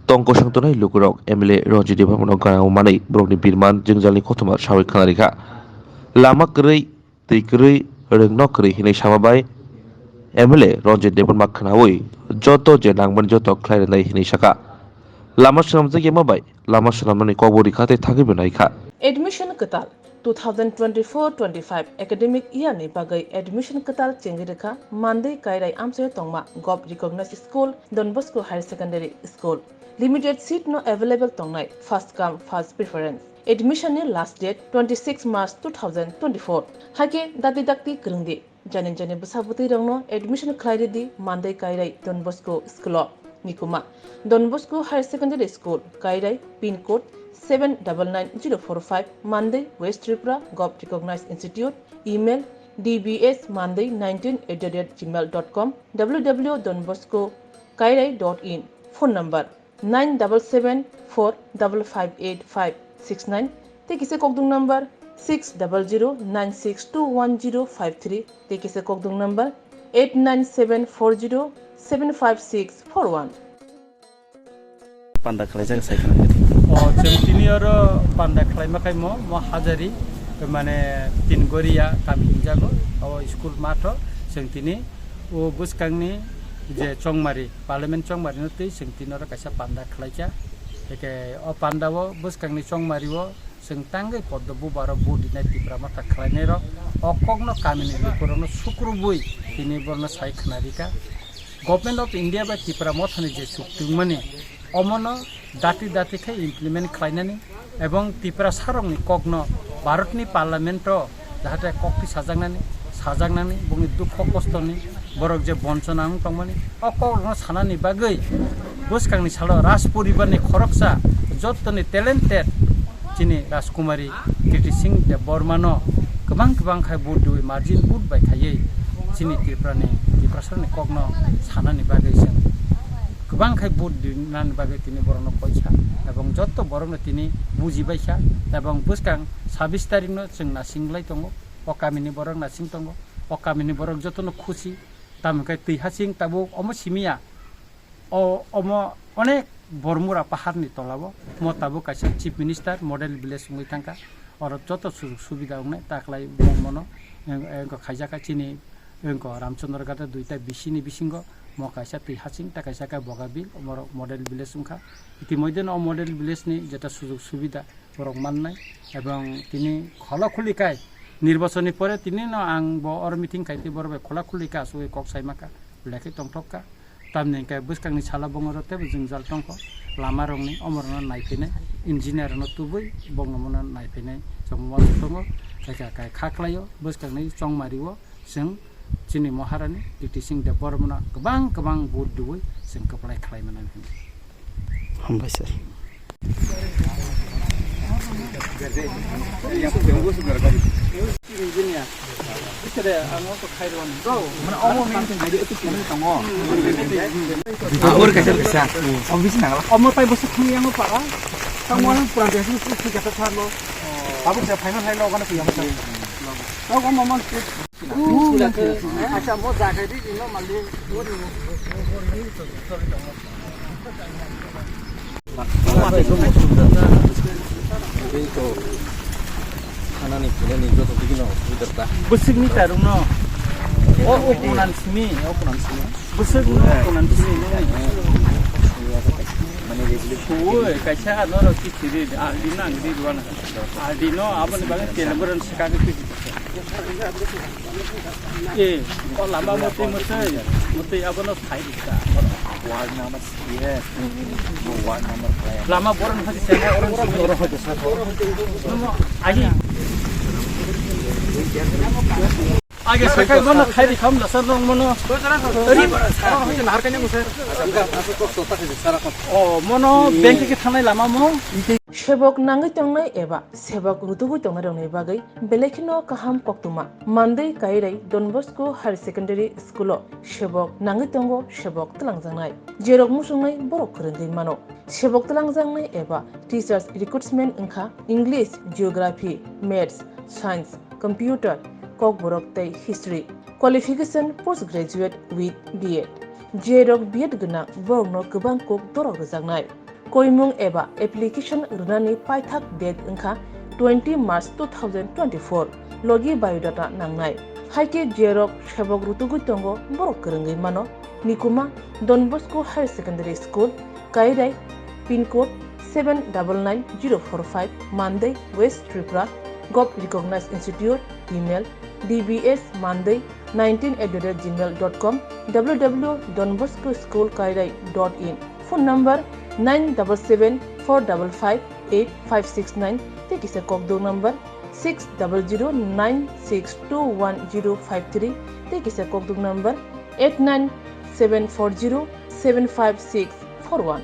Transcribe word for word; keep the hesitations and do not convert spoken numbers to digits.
Tongkosong tongnai lukurok M L A Ranjit Debbarmano gana manwi borokni birman jwngjalni kothoma sawi khwnarikha. Lama kwrwi, twi kwrwi, rwngno kwrwi hinwi sama bai M L A Ranjit Debbarma khwnawi joto je nangmani joto khlai rwnai hinwi sakha. Lama swnamjak yama bai lama swnamnani kokbo rikha tei thangwibo naikha. Admission kwtal. Two thousand twenty-four twenty-five academic year ni bagwi admission kwtal chengwi rwkha Mandwi Kairai amchaio tongma Govt Recognized School, Don Bosco Higher Secondary School. Limited seat no available tongnai, first come first preference. Admission ni last date twenty-six March two thousand twenty-four. Haikhe dakti dakti kwrwngdi. Jani jani bwsa bwtwi rokno admission khlai rwdi Mandwi Kairai Don Bosco School o. Nikuma, Don Bosco Higher Secondary School, Kairai, pin code seven double nine zero four five, Mandwi, West Tripura, Govt Recognized Institute, email D B S Mandwi nineteen at the rate gmail dot com, W W W dot don bosco kairai dot in, phone number nine double seven four double five eight five six nine, tei kisa kokdwng number six double zero nine six two one zero five three, tei kisa kokdwng number eight nine seven four zero seven five six four one. Panda khlaijak sai khna. O, chwng tini oro panda khlaima khaimo, mo hajari, mane, Tingoria kami hwnjago, o school matho, chwng tini o bwskangni je chongmari, parliament chongmari no twi chwng tini oro kaisa panda khlaijak. Eke o panda o bwskangni chongmari o chwng tangwi poddo bubaro vote rinai Tipra Motha khlainairok o kokno kamini lukurokno sukrubwi tini borno sai khna rika. Government of India bai Tipra Mothani je chuk tungmani omono dati dati khe implement khlainani ebong Tiprasarokni kokno Bharatni Parliament o jahate kokti sajaknani, sajaknani, bongni dukho kostoni borok je bonchona wng tongmani, o kokrokno sanani bagwi bwskangni salo Raj poribarni khoroksa jottoni talented chini Rajkumari Kriti Singh Debbarmano kwbang kwbang khai vote dui margin vote bai khaiwi chini Tripurani, Tiprasarokni kokno sanani bagwi chwng kwbang khai vote dinani bagwi tini borokno koisa ebong jotto borokno tini bujibaisa ebong bwskang sabis tarikno chwng nasinglai tongo. O kamini borok nasing tongo, o kamini borok jotono khusi, tamo khe twi hasing tabuk omo simiya. O, omo onek Bormura paharni tolao mo tabuk kaisa Chief Minister model village wngwi thangkha. Oro joto sujug subida wngnai, taklai bongmono, eh, eh, khaijak kha chini, eh, Ramchandra Ghat duita bisini bisingo mo kaisa twi hasing, ta kaisa khe Bogabil, omorok model village wngkha. Itimoidheno o model village ni jeta sujug subida borok mannai, ebong tini kholo khuli kai nirbachonni pore tini no ang bo oro meeting khai tei borok bai khola khuli kai asugwi kok sai maka, belai khe tongthok kha. Tamni hwnkhe bwskangni sala bongoro teibo jwngjal tongkho, lama rokni omorokno naiphainai, engineer rokno tubui bongnomono naiphainai chwng uansuk tongo, kha kha kha khlaio bwskangni chongmario. Chwng chini Maharani Kriti Singh Debbarmano kwbang kwbang vote dui chwng kwplai khlai mano hwnwi. Hambai sir. Abo kaisa kaisa. Omo bisi nangla. Omo tai bwswk thangwi yango para. Tamo puran jesa swi kata thanglo. Abo se final hai lo gana piyam. Tamo mama. Bwswkni tarungno. O, o kunan simi, o kunan simi. Bwswkno o kunan simi, nini. Oi, kaisa norok kichiri, aldi nang di ruana. Aldi no, aboni bagwi telegram swkagwi. Eh, o lama motwi motwi, motwi abono phai rikha. Ward number six, bo ward number five. Lama borok no hadi chengha, oro oro hadi sa. Nomo ahi. Age sakai bono khai rikham lasa nong mono. Ri. O, mono bank ke thangnai lama mo. Sebok nangwi tongnai eba sebok rutugwi tongnai rokni bagwi belai kheno kaham koktwma. Mandwi Kairai Don Bosco Higher Secondary School o sebok nangwi tongo, sebok twlangjaknai. Jerok muchungnai borok kwrwngwi mano. Sebok twlangjaknai eba teachers recruitment wngkha English, Geography, Maths, Science, Computer, Kokborok tei History. Qualification post graduate with B Ed. Jerok B Ed gwnang borokno kwbang kok dorok rwjaknai. Koimung eba application rwnani paithak date wngkha twenty March two thousand twenty-four. Logi biodata nangnai. Haikhe jerok sebok rutugwi tongo borok kwrwngwi mano. Nikuma Don Bosco Higher Secondary School, Kairai, pin code seven double nine zero four five, Mandai, West Tripura, Govt Recognized Institute, email D B S Mandai nineteen at the rate gmail dot com, W W W dot don bosco school kairai dot in, phone number nine double seven four double five eight five six nine, tei kisa kokduk number six double zero nine six two one zero five three, tei kisa kokduk number eight nine seven four zero seven five six four one.